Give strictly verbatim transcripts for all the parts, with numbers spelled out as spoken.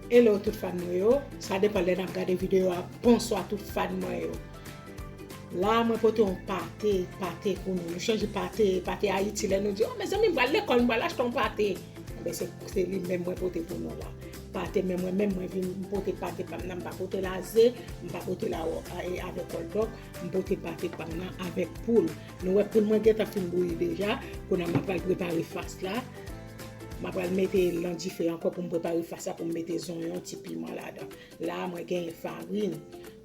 Hello tout fan mwen yo, sa depann lè n ap gade videyo a. Bonswa tout fan mwen yo. La a mwen pote yon pate, pate pou nou. Nou chanje pate, pate Ayiti, lè nou di, "Oh, mezanmi, m pral lekòl, m pral achte yon pate." Enben, se, se li menm mwen pote pou nou la. Pate, men mwen menm, mwen vin, m pote pate pa m nan, m pa pote l a ze, m pa pote l a, a, e, avèk hòtdòg, m pote pate pa m nan avèk poul. Nou wè poul mwen gentan fin bouyi deja, kounye a m ap pral prepare fas la. M ap pral mete l nan dife ankò pou m prepare fas la, pou m mete zonyon, ti piman ladan. La a, mwen genyen farin.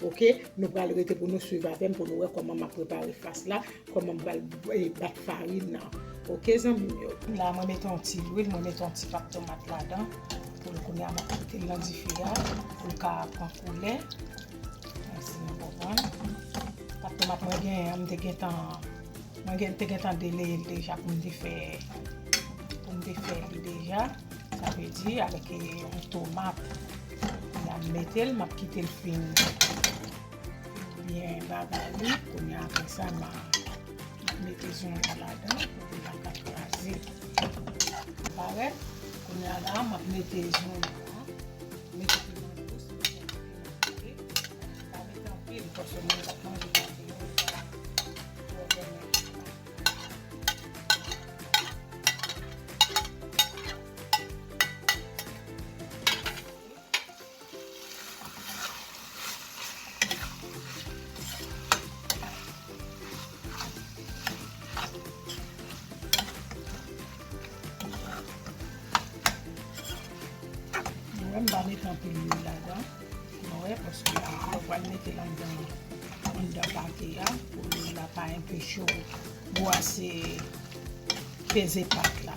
Oke, nou pral rete pou nou swiv avè m pou nou wè kòman m ap prepare fas la, kòman m pral, eh, bat farin nan. Oke, zanmi m yo. La a, mwen mete yon ti lwil, mwen mete yon ti pat tomat ladan. Pou l kounye a, mwen kite l nan dife a, pou l ka pran koulè. Èske nou konprann? Pat tomat mwen genyen an, m te gentan Mwen gen, te gentan deleye l deja pou m te fè, pou m te fè li deja. Sa vle di, avèk, eh, yon tomat, m ap mete l, m ap kite l fin byen bagay li. Kounye a, apre sa, m a, m ap mete zonyon ladan, pou l ka kraze. Parèt, kounye a la, m ap mete zonyon an, mete piman dous, mete piman kale. Pa mete anpil, paske moun k ap manje pate yo, yo pa twò renmen. Nou wè m pa mete anpil lwil ladan. Nou wè, paske lè w pral mete l anndan, anndan pate a, pou lwil la pa enpeche w bwase, peze pat la,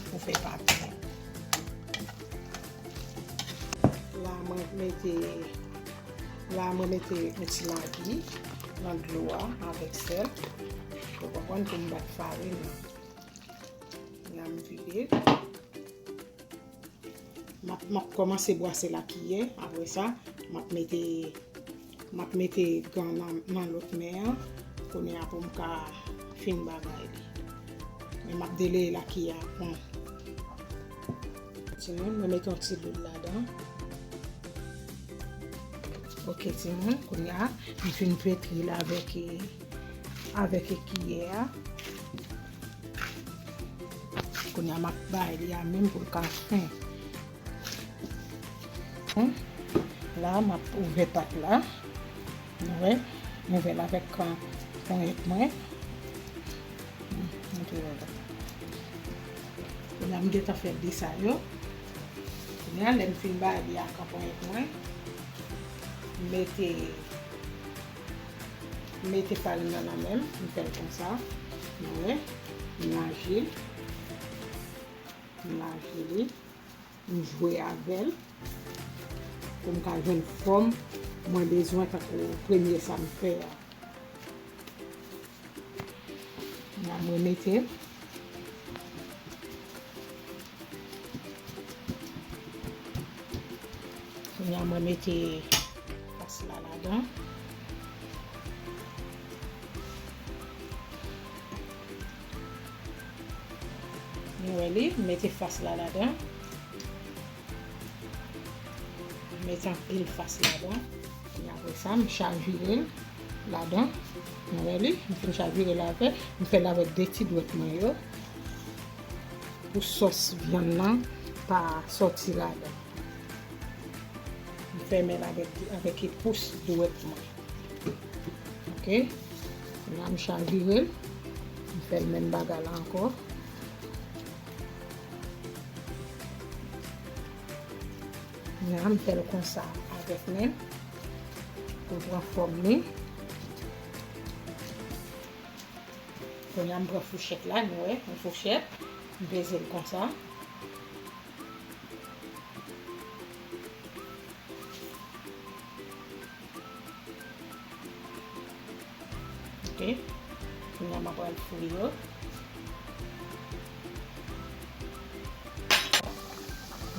pou fè pate a. La mwen mete, la mwen mete yon ti magi nan dlo a avèk sèl. Ou konprann, pou m bat farin nan. La m vide. M ap, m ap kòmanse bwase lakiyè. Apre sa, m ap mete, m ap mete gan nan, nan lòt men an. Kounye a pou m ka fin bagay li. Men m ap deleye lakiyè a pran. Timoun, mwen mete yon ti lwil ladan. Oke, timoun, kounye a, m fin petri l avèk, avèk kiyè a. Kounye a, m ap bay li a menm pou l ka fen. Bon, la, m ap ouvè pat la. Nou wè, m ouvè l avèk, ah, ponyèt mwen. Hmm, montre yo la. Kounye a, m gentan fè de sa yo. Kounye a, lè m fin bay li ak ponyèt mwen, m mete, m mete farin nan nan men m, m fè l konsa. Nou wè, m laji l. M laji li. M jwe avè l pou m ka jwenn fòm mwen bezwen, tankou premye sa m fè a. La mwen mete l. Kounye a mwen mete fas la ladan. Nou wè li, m mete fas la ladan. M mete anpil fas ladan. Epi apre sa, m chavire l ladan. Nou wè li, m fin chavire l avè, m fè l avèk de ti dwèt mwen yo. Pou sòs vyann nan pa sòti ladan. M fèmen l avèk, avèk pous dwèt mwen. Oke. La m chavire l. M fè l menm bagay la ankò. La m fè l konsa avèk men m. Pou l pran fòm li. Kounye a m pran fouchèt la, nou wè, yon fouchèt. M peze l konsa. Oke. Kounye a m ap pral fri yo.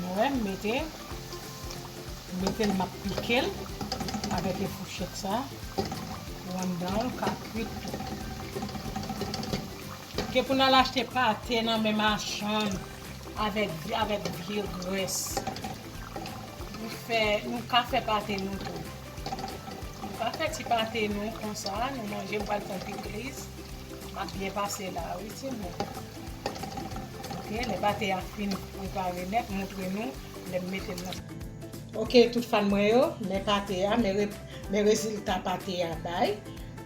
Nou wè, m mete, m mete l, m ap pike l avèk e fouchèt sa pou anndan l ka kwit tou. Ke pou n al achte pate nan men machann avèk, avèk vye grès. Nou fè, nou ka fè pate nou tou. Nou ka fè ti pate nou konsa, nou manje, m pral fè yon pikliz. M ap byen pase la, wi, timoun. Ok, lè pate a fin prepare nèt, montre nou lè m mete l nan. Ok, tout fan mwen yo, men pate a, men re-, men rezilta pate a bay.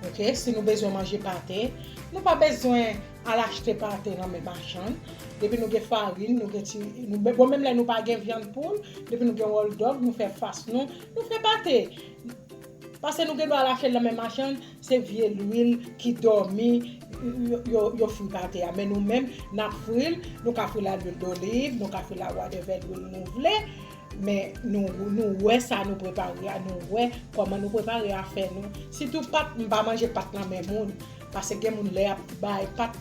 Ok, si nou bezwen manje pate, nou pa bezwen al achte pate nan men machann. Depi nou gen farin, nou gen ti, nou, bon, menm lè nou pa gen vyann poul, depi nou gen hot dog, nou fè fas nou, nou fè pate. Paske nou gen dwa al achte l nan men machann, se vye lwil ki dòmi, yo, yo, yo fri pate a. Men nou menm, n ap fri l, nou ka fri l a lwil doliv, nou ka fri l a whatever lwil nou vle. Men nou, nou wè sa nou prepare a, nou wè kòman nou prepare afè nou. Sitou pat, m pa manje pat nan men moun. Paske gen moun lè y ap bay pat,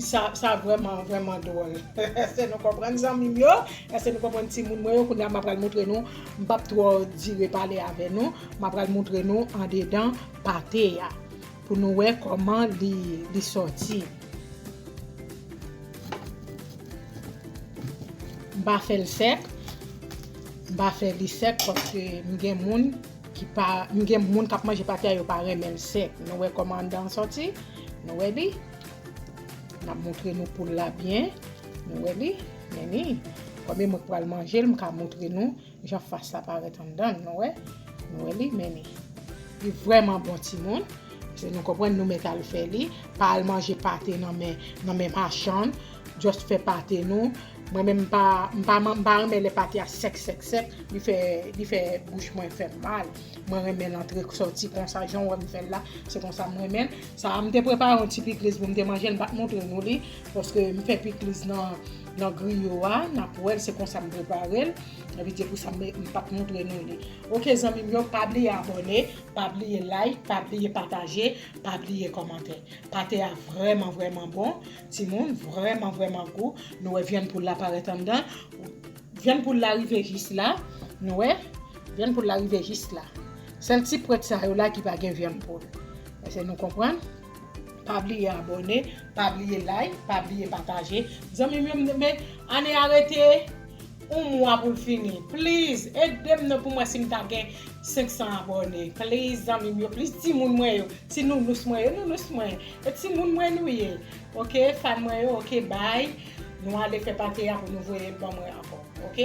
sa, sa vrèman, vrèman dwòl. Èske nou konprann zanmi m yo? Èske nou konprann timoun mwen yo? Kounye a m ap pral montre nou, m p ap twò dire pale avè nou, m ap pral montre nou andedan pate a pou nou wè kòman li, li sòti. M pa fè l sèk, m pa fè li sèk paske m gen moun ki pa, m gen moun k ap manje pate a, yo pa renmen l sèk. Nou wè kòman anndan an sòti? Nou wè li? N ap montre nou poul la byen. Nou wè li? Men li. Kòm e mwen k pral manje l, m ka montre nou jan fas la parèt anndan l. Nou wè? Nou wè li? Men li. Li vrèman bon, timoun. Se nou konprann, nou mèt al fè li. Pa al manje pate nan men, nan men machann. Just fè pate nou. Mwen menm m pa, m pa, m pa renmen lè pate a sèk, sèk, sèk. Li fè, li fè bouch mwen fè m mal. Mwen renmen l antre sòti konsa, jan w wè m fè l la. Se konsa m renmen l. Sa a, m te prepare yon ti pikliz pou m te manje l. M pa t montre nou li. Paske m fè pikliz nan, nan griyo a. N ap wè l, se konsa m prepare l. Epi se pou sa m, m pa t montre nou li. Ok, zanmi m yo, pa bliye abòne, pa bliye like, pa bliye pataje, pa bliye kòmante. Pate a vrèman, vrèman bon. Timoun, vrèman, vrèman gou. Nou wè vyann poul la parèt anndan. Vyann poul la rive jis la. Nou wè? Vyann poul la rive jis la. Sèl ti pwent sa yo la ki pa gen vyann poul. Èske nou konprann? Pa bliye abòne, pa bliye like, pa bliye pataje. Zanmi m yo, men ane a rete yon mwa pou l fini. Please, ede m non pou mwen si m ta gen senk san abòne. Please, zanmi m yo, please, timoun mwen yo, ti nounous mwen yo, nounous mwen, e timoun mwen nou ye. Ok, fan mwen yo, ok, bye. Nou ale fè pate a pou nou voye l ban mwen ankò. Ok?